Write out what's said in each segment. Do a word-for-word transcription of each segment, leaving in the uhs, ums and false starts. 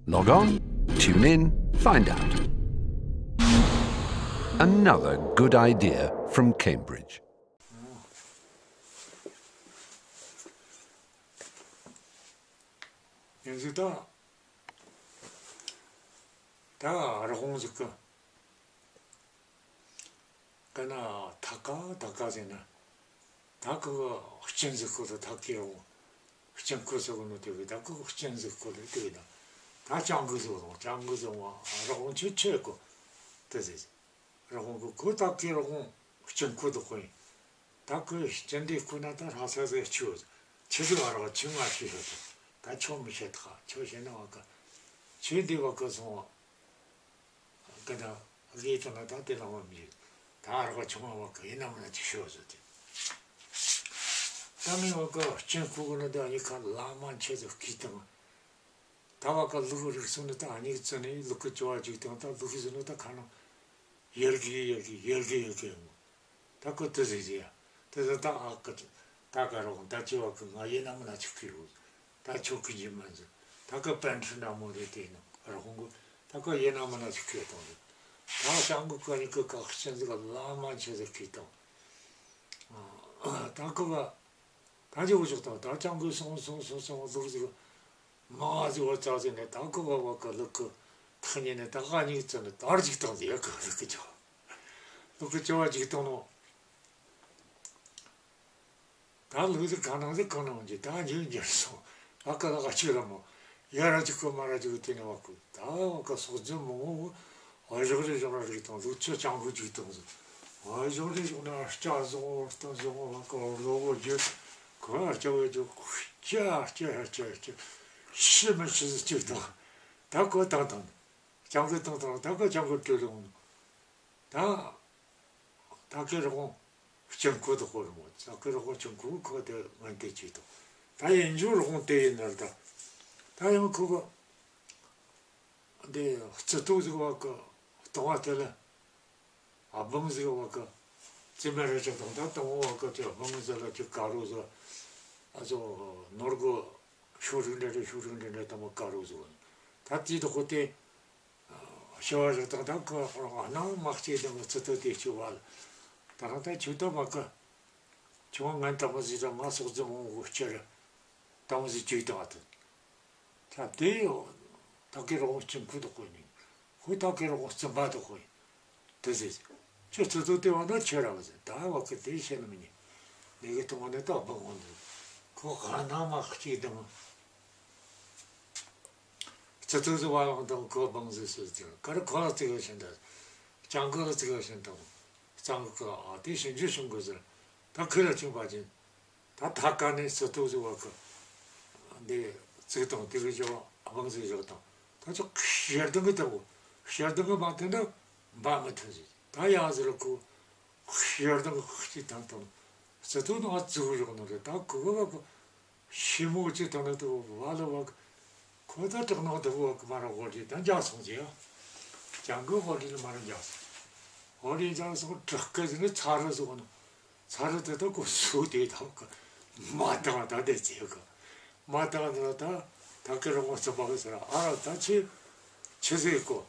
Log on, tune in, find out. Another good idea from Cambridge. ཡིན་ཟིག་ད། ད་རི་བོང་ཟིག་གི། གན་ཐ་ཀ་ཐ་ཀ་ཟེར་ན། ད་གི་གཅིན་ཟིག་ཁོ་ད་ཐ་ཀའི་རི་བོང་། གཅིན་ཁོ་ཟེར་གོ་ནོ་དེ་གི་ད་གི་གཅིན་ཟིག་ཁོ་ད་དེ་གི་ད། ད་ཅང་གི་ཟིག་རུང་ཅང་གི་ཟིག་བ་རི་བོང་ཆེ་ཆེ་གོ། དེ་ཟེར། རི་བོང་གི་གོ་ད་གི་རི་བོང་གཅིན་ཁོ་ད་ཁོ་ཡིན། ད་གི་གཅིན་དེ་ཁོ་ན་ད་ར་ས་ཟེར་ཆོ། ཆི་ཟིག་བ་ར་ཆི་ང་ཆི་ཤེས་ཐུབ། ད་ཆོ་མི་ཤེས་ཐག་ཆོ་ཤེས་ན་བ་གི། ཆོས་འདི་བ་གི་སོང་བ། ག་ད་དགེ་དང་ན་ད་དེ་ལ་མ་མི་ད་ར་བ་ཆུང་བ་བ་གི་ཡིན་ན་མིན་ན་ཅིག་ཤོད་ཟེར་ཏེ། ད་ངས་བ་གི་གཅིན་ཁུག་ན་ད་ཡི་ཁ་ལ་མ་ཆེ་ཟིག་གི་དང་། ད་བ་གི་ལུག་རིགས་སོང་ནི་ད་ཨ་ནི་ཙི་ནི་ལུག་གི་ཅོ་བ་ཅིག་དང་ད་ལུག་ཟིག་ནི་ད་ཁ་ནང་ཡར་གི་ཡར་གི་ཡར་གི་ཡར་གི་ཡོང་། ད་ཁོ་དེ་ཟིག་ཟེར་ཡ། དེ་ཟིག་ད་ཨ་ཁུ་ད་ག་རོགས་ད་ཅི་བ་གི་ང་ཡིན་ན་མིན་ན་ཅིག་གི་ཡོད། ད་ཆོ་གི་ཡིན་མིན་ཟེར། ད་ཁོ་པན་ཁྲི་འདྲ་མོ་རེད་དེ་ནི་རོགས་གོ། ད་ཁོ་ཡིན་ན་མིན་ན་ཅིག་གི་གཏོང་ཟེར། ད་ཅང་གི་ཁོ་ཡི་གི་ཁ་ཤས་ཟིག་ལ་མ་ཆེ་ཟིག་གི་གཏོང་། ད་ཁོ་བ་ད་ཅི་བོ་ཅོག་དང་ད་ཅང་གི་སོང་སོང་སོང་སོང་ཟིག་ཟིག་མ་ཟིག་བ་ཙག་ཟིག་ནས་ད་ཁོ་བ་བ་གི་ལུག་གི་ཐག་ཉེ་ནས་ད་ག་ཉིག་ཙི་ནས་དར་ཅིག་བཏང་ཟེར་ཡ་གི་ལུག་གི་ཅོ། ལུག་གི་ཅོ་བ་ཅིག་བཏང་ནོ། ད་ལུག་དེ་གང་ན་ཟིག་གང་ན་འོང་གི་ད་འཇིག་འཇིག་སོང་། ཨ་ཀ་ལ་ཀ་ཆུ་ལ་མོ། ཡ་ར་ཅིག་གོ་མ་ར་ཅིག་དེ་ནས་བ་ཀོ། ད་ཨ་ཀ་སོག་རྫུན་མོ་ངོ་། ཨ་ཞོག་རེ་ཞོག་ར་རིག་དང་ལུག་ཆུ་ཅང་གོ་ཅིག་དང་ཟིག་ཨ་ཞོག་རེ་ཞོག་ན་སྐྱ་བཟང་བོ་སྟོན་བཟང་བོ་བ་ཀོ་ལོ་གོ་རྒྱུ། ཁོ་ཨ་སྐྱ་བོ་རྒྱུ་སྐྱ་སྐྱ་སྐྱ་སྐྱ། ཤི་མི་ཤི་ཟིག་ཅིག་དང་། ད་ཀོ་དང་དང་། ཅང་གོ་དང་དང་ད་ཀོ་ཅང་གོ་བྲོས་ལོང་། ད། ད་གི་རི་བོང་གཅིན་ཁུག་དེ་ཁོ་རི་མོ། ད་གི་རི་བོང་གཅིན་ཁུག་ཁོ་དེ་ངན་དེ་ཅིག་དང་། ད་ཡིན་རྒྱུ་རི་བོང་དེ་ཡིན་ནར་ད། ད་ཡང་ཁོ་གི་འདི་རྩི་ཏོག་ཟིག་བ་གི་སྟོང་བ་དེ་ལ་སྦང་ཟིག་བ་གི་རྩི་མེད་རེ་ཅིག་དང་ད་སྟོང་བ་བ་གི་དེ་སྦང་ཟིག་ལ་ཅིག་དཀར་རོ་ཟིག་ཨ་ཙོ་ནོར་གི་ཤོ་རིག་འདྲ་རེ་ཤོ་རིག་འདྲ་འདྲ་དང་མ་དཀར་རོ་ཟིག་ད་དེ་དེ་ཁོ་དེ། ཞི་བ་རི་དང་ད་ཁོ་རང་སྣང་མ་སྐྱེས་དང་གི་ཚུལ་དུ་དེ་སྐྱེ་བ་ལ། ད་རང་ད་ཆུ་ད་མ་ཀི། ཁྱོད་ངན་དང་མི་ཟིག་ར་ང་སོག་རྫི་མོ་གི་སྤྱིར་དང་མི་ཟིག་ཅིག་དང་ད། ད་དེ་ད་གི་རོགས་གཅིན་ཁུག་དེ་ཁོ་ཡིན། ཁོ་ད་གི་རོགས་རྩིན་པ་དེ་ཁོ་ཡིན། དེ་ཟེར། ཁྱོད་ཚུལ་དུ་དེ་བ་ན་ཁྱོད་ར་བ་ཟེར། ད་བ་ཀི་དེ་བཤད་ནི་མི་ཉན། ལས་གི་གཏོང་བ་ནི་ད་སྦང་བ་ནི། ཁོ་ག་སྣང་མ་སྐྱེས་དང་། རྩི་ཏོག་ཟིག་བ་ཡོང་དང་ཁོ་སྦང་ཟིག་ཟེར་ཟེར། ཀ་ར་ཁོ་ལ་ཙིག་ཡོད་ཤིང་དང་། ལྕང་གི་ལ་ཙིག་ཡོད་ཤིང་དང་། གཙང་གི་ཨ་དེ་ཞིང་ཆུ་ཞིང་གི་ཟེར། ད་ཁི་ལ་ཅིང་པ་ཅིན། ད་ཐ་ཀ་ནས་རྩི་ཏོག་ཟིག་བ་ཀི། འདི་ཙིག་དང་དེ་གི་ཇོ་སྦང་ཟིག་ཇོ་དང་། ད་ཅོ་ཤར་དང་གི་ད་བོ། ཤར་དང་གི་མ་དེ་འདྲ་འབའ་མི་ཐུབ་ཟིག་ད་ཡང་ཟེར་ཁོ། ཤར་དང་གི་ཅིག་དང་དང་། རྩི་ཏོག་ནང་ཙིག་ཡོད་ནོ་རེད། ད་ཁོ་གི་བ་ཀི། ཤི་མོ་ཅིག་དང་ནི་དུ་བ་ལ་བ་ཀི། ཁོ་ད་དྲག་ནོ་དུ་བ་ཀི་མ་ར་ཧོ་རི་ད་འཇག་སོང་ཟེར་ཡ། ལྕང་གི་ཧོ་རི་ལ་མ་ར་འཇག་སོང་། ཧོ་རི་འཇག་སོང་དྲག་གི་ཟེར་ནི་ཚ་རུ་ཟེར་ནོ། ཚ་རུ་དེ་ད་ཁོ་སུ་དེ་ད་ཀི། མ་དང་ད་དེ་ཟེར་གི། མ་དང་ད་ད་ད་ཀི་ར་ངོ་ཚ་བ་གི་ཟེར་ཨ་ར་ད་ཆི། ཆི་ཟེར་གོ།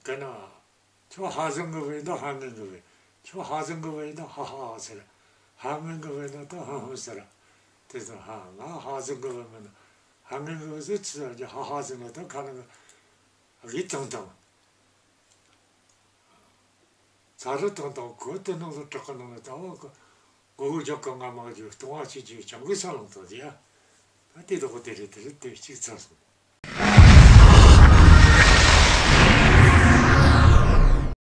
ག་ན། ཁྱོད་ཧ་ཟང་གི་བས་ན་ཧ་ངན་གི་བས། ཁྱོད་ཧ་ཟང་གི་བས་ན་ཧ་ཧ་ཧ་ཟེར། ཧ་ངན་གི་བས་ན་ད་ཧ་ཧ་ཟེར། དེ་ཚོ་ཧ་ང་ཧ་ཟང་གི་བས་མིན་ན་ཧ་ངན་གི་བས་ཟེར་ཆི་ཟེར་གྱི་ཧ་ཧ་ཟེར་ན་ད་ཁ་ནང་གི་དང་དང་། ཚ་རུ་དང་དང་གོ་དེ་ནང་ལ་དྲག་གི་ནང་ལ་ད་བ་གི་མགོ་བོ་རྒྱག་གི་ང་མ་རྒྱུ་སྟོང་བ་ཆེ་རྒྱུ་ལྕང་གི་ས་ལང་དང་དེ་ཡ། ད་དེ་དོག་དེ་རེད་དེ་རེད་དེ་གཅིག་ཚར་སོང་།